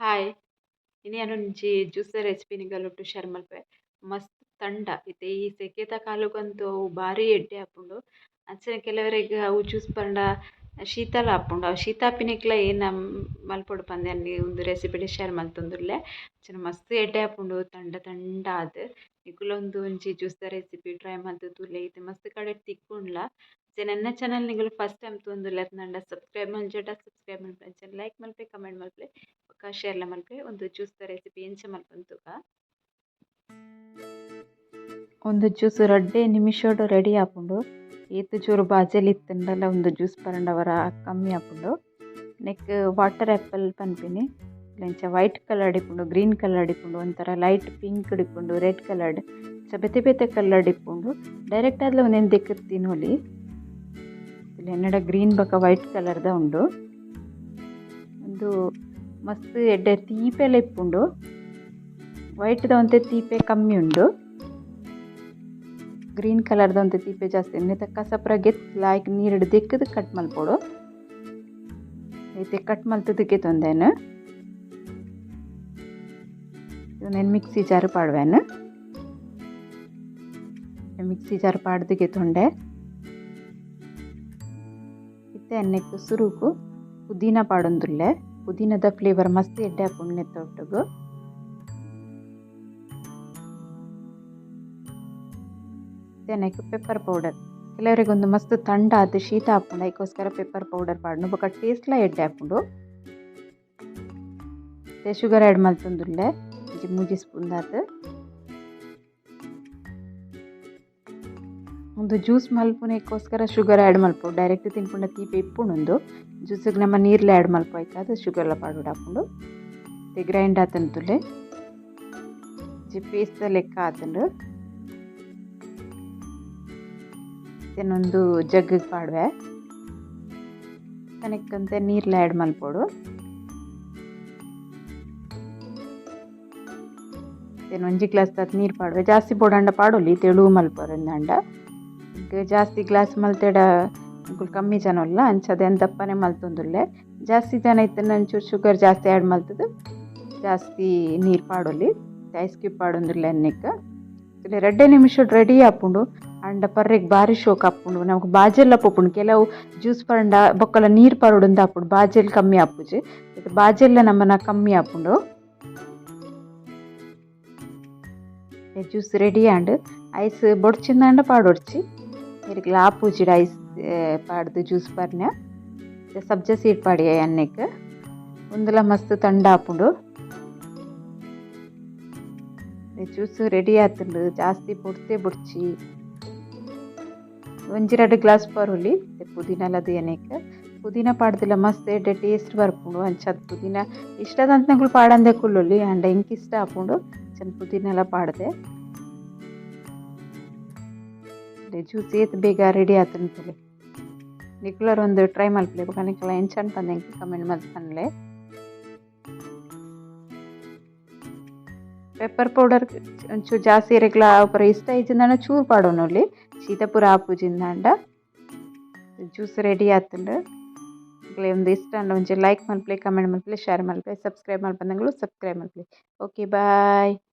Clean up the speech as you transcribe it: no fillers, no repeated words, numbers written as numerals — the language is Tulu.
Hi, ಇನಿ ಯಾನೊಂಜಿ ಜ್ಯೂಸ್ ರೆಸಿಪಿ ನಿಗಲೊಟ್ಟು ಶೇರ್ ಮಲ್ಪೆ. ಮಸ್ತ್ ತಂಡ ಇತ್ತೆ ಈ ಸೆಕೆತ ಕಾಲೊಗಂತೂ ಅವು ಬಾರಿ ಎಡ್ಡೆ ಆಪುಂಡು. ಅಂಚನೆ ಕೆಲವರೆಗ್ ಅವು ಜ್ಯೂಸ್ ಪಂಡ ಶೀತಲ ಆಪುಂಡು. ಅವು ಶೀತ ಆಪಿನೆಕ್ಲ ಏನ ಮಲ್ಪೊಡು ಪಂದ್ ಯಾನ್ ಉಂದು ರೆಸಿಪಿ ಶೇರ್ ಮಲ್ತೊಂದುಲ್ಲೆ. ಅಂಚನೆ ಮಸ್ತ್ ಎಡ್ಡೆ ಆಪುಂಡು ತಂಡ ತಂಡ ಆದ್. ನಿಕುಲು ಉಂದು ಒಂಜಿ ಜ್ಯೂಸ್ ದ ರೆಸಿಪಿ ಟ್ರೈ ಮಲ್ತ್ ತೂಲೆ. ಇತ್ತೆ ಮಸ್ತ್ ಕಡೆಟ್ ತಿಕ್ಕುಂಡ್ಲ. ಅಂಚನೆ ಎನ್ನ ಚಾನಲ್ ನಿಕುಲು ಫಸ್ಟ್ ಟೈಮ್ ತೂವೊಂದುಲ್ಲೆರ್ ಪಂಡ ಸಬ್ಸ್ಕ್ರೈಬ್ ಮಲ್ಜಡ ಸಬ್ಸ್ಕ್ರೈಬ್ ಮಲ್ಪುಲೆ. ಅಂಚನೆ ಲೈಕ್ ಮಲ್ಪುಲೆ, ಕಮೆಂಟ್ ಮಲ್ಪುಲೆ, ಬೊಕ್ಕ ಶೇರ್ ಲ ಮಲ್ಪುಲೆ. ಉಂದು ಜ್ಯೂಸ್ ದ ರೆಸಿಪಿ ಎಂಚ ಮಲ್ಪುನು ತೂಕ. ಉಂದು ಜ್ಯೂಸ್ ರಡ್ಡೆ ನಿಮಿಷಡ್ ರೆಡಿ ಆಪುಂಡು. ಏತ್ ಜೋರು ಬಾಜೆಲ್ ಇತ್ತುಂಡಲ ಉಂದು ಜ್ಯೂಸ್ ಪರ್ಂಡ ವರ ಕಮ್ಮಿ ಆಪುಂಡು. ನೆಕ್ಕ್ ವಾಟರ್ ಆಪಲ್ ಪನ್ಪಿನಿ. ಇಂಚ ವೈಟ್ ಕಲರ್ ಇಪ್ಪುಂಡು, ಗ್ರೀನ್ ಕಲರ್ ಇಪ್ಪುಂಡು, ಒಂಥರ ಲೈಟ್ ಪಿಂಕ್ ಇಪ್ಪುಂಡು, ರೆಡ್ ಕಲರ್ ಇಂಚ ಬೇತೆ ಬೇತೆ ಕಲರ್ ಇಪ್ಪುಂಡು. ಡೈರೆಕ್ಟ್ ಆದ್ಲ ಉಂದೆನ್ ದೆಕ್ಕ್ ತಿನೊಲಿ. ಎನ್ನಡ ಗ್ರೀನ್ ಬೊಕ ವೈಟ್ ಕಲರ್ ದ ಉಂಡು. ಉಂದು ಮಸ್ತ್ ಎಡ್ಡೆ ತೀಪೆಲ ಇಪ್ಪುಂಡು. ವೈಟ್ ದ ಒಂತೆ ತೀಪೆ ಕಮ್ಮಿ ಉಂಡು. ಗ್ರೀನ್ ಕಲರ್ ದ ಒಂತೆ ತೀಪೆ ಜಾಸ್ತಿ. ನೆತ್ತ ಕಸ ಪೂರ ಗೆತ್ತ್ ಲಾಯ್ಕ್ ನೀರ್ಡ್ ದೆಕ್ಕ್‌ದ್ ಕಟ್ ಮಲ್ಪೊಡು. ಇತ್ತೆ ಕಟ್ ಮಲ್ತ್‌ದ್ ಗೆತೊಂದೆನ್. ಉಂದೆನ್ ಮಿಕ್ಸಿ ಜಾರ್ ಪಾಡುವೆನ್. ಮಿಕ್ಸಿ ಜಾರ್ ಪಾಡ್ದ್ ಗೆತೊಂಡೆ. ಇತ್ತೆ ನೆಕ್ಕ್ ಸುರುಕು ಪುದೀನ ಪಾಡೊಂದುಲ್ಲೆ. ಪುದೀನದ ಫ್ಲೇವರ್ ಮಸ್ತ್ ಎಡ್ಡೆ ಆಪುಂಡು ನೆತ್ತ ಒಟ್ಟುಗು. ಇತ್ತೆ ನೆಕ್ಕ್ ಪೆಪ್ಪರ್ ಪೌಡರ್. ಕೆಲವರೆಗ್ ಉಂದು ಮಸ್ತ್ ತಂಡ ಆದ್ ಶೀತ ಆಪುಂಡು, ಐಕೋಸ್ಕರ ಪೆಪ್ಪರ್ ಪೌಡರ್ ಪಾಡುನು. ಬೊಕ ಟೇಸ್ಟ್ ಲ ಎಡ್ಡೆ ಆಪುಂಡು. ಇತ್ತೆ ಶುಗರ್ ಆಡ್ ಮಲ್ತೊಂದುಲ್ಲೆ ಒಂಜಿ 3 ಸ್ಪೂನ್ ದಾತ್. ಉಂದು ಜ್ಯೂಸ್ ಮಲ್ಪುನೆಕ್ಕೋಸ್ಕರ ಶುಗರ್ ಆ್ಯಡ್ ಮಲ್ಪೊಡು. ಡೈರೆಕ್ಟ್ ತಿನ್ಪುಂಡ ತೀಪೆ ಇಪ್ಪುಂಡು ಉಂದು. ಜ್ಯೂಸ್‌ಗ್ ನಮ ನೀರ್ಲ ಆ್ಯಡ್ ಮಲ್ಪು ಐಕಾದ್ ಶುಗರ್ಲ ಪಾಡೊಡಾಪುಂಡು. ಇತ್ತೆ ಗ್ರೈಂಡ್ ಆತುಂಡು ತೂಲೆ. ಒಂಜಿ ಪೇಸ್ಟ್ ದ ಲೆಕ್ಕ ಆತುಂಡು. ಇತ್ತೆ ಉಂದು ಜಗ್ಗ್ ಗ್ ಪಾಡುವೆ. ನೆಕ್ಕ್ ಒಂತೆ ನೀರ್ಲ ಆ್ಯಡ್ ಮಲ್ಪೊಡು. ಒಂಜಿ ಗ್ಲಾಸ್ ದಾತ್ ನೀರ್ ಪಾಡುವೆ. ಜಾಸ್ತಿ ಬೋಡಾಂಡ ಪಾಡೊಲಿ ತೆಳು ಮಲ್ಪೊರಂದಾಂಡ. ಜಾಸ್ತಿ ಗ್ಲಾಸ್ ಮಲ್ತೆಡ ನಿಕುಲು ಕಮ್ಮಿ ಜನ ಉಲ್ಲ ಅಂಚಾದ್ ಯಾನ್ ದಪ್ಪನೆ ಮಲ್ತೊಂದುಲ್ಲೆ. ಜಾಸ್ತಿ ಜನ ಇತ್ತ್ಂಡ ಒಂಚೂರು ಶುಗರ್ ಜಾಸ್ತಿ ಆ್ಯಡ್ ಮಲ್ತ್‌ದ್ ಜಾಸ್ತಿ ನೀರ್ ಪಾಡೊಲಿ. ಐಸ್ ಕ್ಯೂಬ್ ಪಾಡೊಂದುಲ್ಲೆ ನೆಕ್ಕ್. ರಡ್ಡೆ ನಿಮಿಷಡ್ ರೆಡಿ ಆಪುಂಡು. ಆಂಡ ಪರ್ರೆಗ್ ಬಾರಿ ಶೋಕ್ ಆಪುಂಡು. ನಮಕ್ ಬಾಜೆಲ್ಲ ಪೋಪುಂಡು. ಕೆಲವು ಜ್ಯೂಸ್ ಪರ್ಂಡ ಬೊಕ್ಕಲ ನೀರ್ ಪಾಡೊಡುಂದು ಆಪುಂಡು. ಬಾಜೆಲ್ ಕಮ್ಮಿ ಆಪುಜಿ. ಬಾಜೆಲ್ಲ ನಮನ ಕಮ್ಮಿ ಆಪುಂಡು. ಜ್ಯೂಸ್ ರೆಡಿ ಆಂಡ್. ಐಸ್ ಬೊಡ್ಚಿಂದಾಂಡ ಪಾಡೊಡ್ಚಿ. ಇರೆಗ್ಲ ಆಪುಜಿಡ ಐಸ್ ಪಾಡ್ದ್ ಜ್ಯೂಸ್ ಪರ್ನ್ಯ. ಸಬ್ಜಾ ಸೀಡ್ ಪಾಡಿಯೆ ಯಾನ್ ನೆಕ್ಕ್. ಉಂದುಲ ಮಸ್ತ್ ತಂಡ ಆಪುಂಡು. ಜ್ಯೂಸ್ ರೆಡಿ ಆತುಂಡು. ಜಾಸ್ತಿ ಪೊರ್ತೆ ಬೊಡ್ಚಿ. ಒಂಜಿ ರಡ್ಡ್ ಗ್ಲಾಸ್ ಪರೊಲಿ. ಪುದೀನಲ ದೀಯೆನೆಕ್. ಪುದೀನ ಪಾಡ್ದಿಲ ಮಸ್ತ್ ಎಡ್ಡೆ ಟೇಸ್ಟ್ ಬರ್ಪುಂಡು. ಅಂಚಾದ್ ಪುದೀನ ಇಷ್ಟದಂತನಕುಲು ಪಾಡಂದೆ ಕುಲ್ಲೊಲಿ. ಆಂಡ ಎಂಕ್ ಇಷ್ಟ ಆಪುಂಡು. ಅಂಚನೆ ಪುದೀನಲ ಪಾಡ್ದೆ. ಜ್ಯೂಸ್ ಏತ್ ಬೇಗ ರೆಡಿ ಆತುಂಡು ತೂಲೆ. ನಿಕುಲರ ಒಂದು ಟ್ರೈ ಮಲ್ಪುಲೆ. ಬೊಕ ನಿಕುಲ ಎಂಚ ಪಂದ್ ಎಂಕ್ ಕಮೆಂಟ್ ಮಲ್ತ್ ಪನ್ಲೆ. ಪೆಪ್ಪರ್ ಪೌಡರ್ ಒಂಚೂರು ಜಾಸ್ತಿ ಇರೆಗ್ಲ ಪೂರ ಇಷ್ಟ ಇಜ್ಜಿಂದಾಂಡ ಚೂರು ಪಾಡೊನೊಲಿ. ಶೀತ ಪೂರ ಆಪುಜಿಂದಾಂಡ. Juice ready ಆತುಂಡು. ನಿಕ್ಲೆ ಉಂದು ಇಷ್ಟ ಆಂಡ ಒಂಜಿ ಲೈಕ್ ಮಲ್ಪುಲೆ, ಕಮೆಂಟ್ ಮಲ್ಪುಲೆ, ಶೇರ್ ಮಲ್ಪುಲೆ, ಸಬ್ಸ್ಕ್ರೈಬ್ ಮಲ್ಪಂದಂಗುಲು ಸಬ್ಸ್ಕ್ರೈಬ್ ಮಲ್ಪುಲೆ. Okay bye.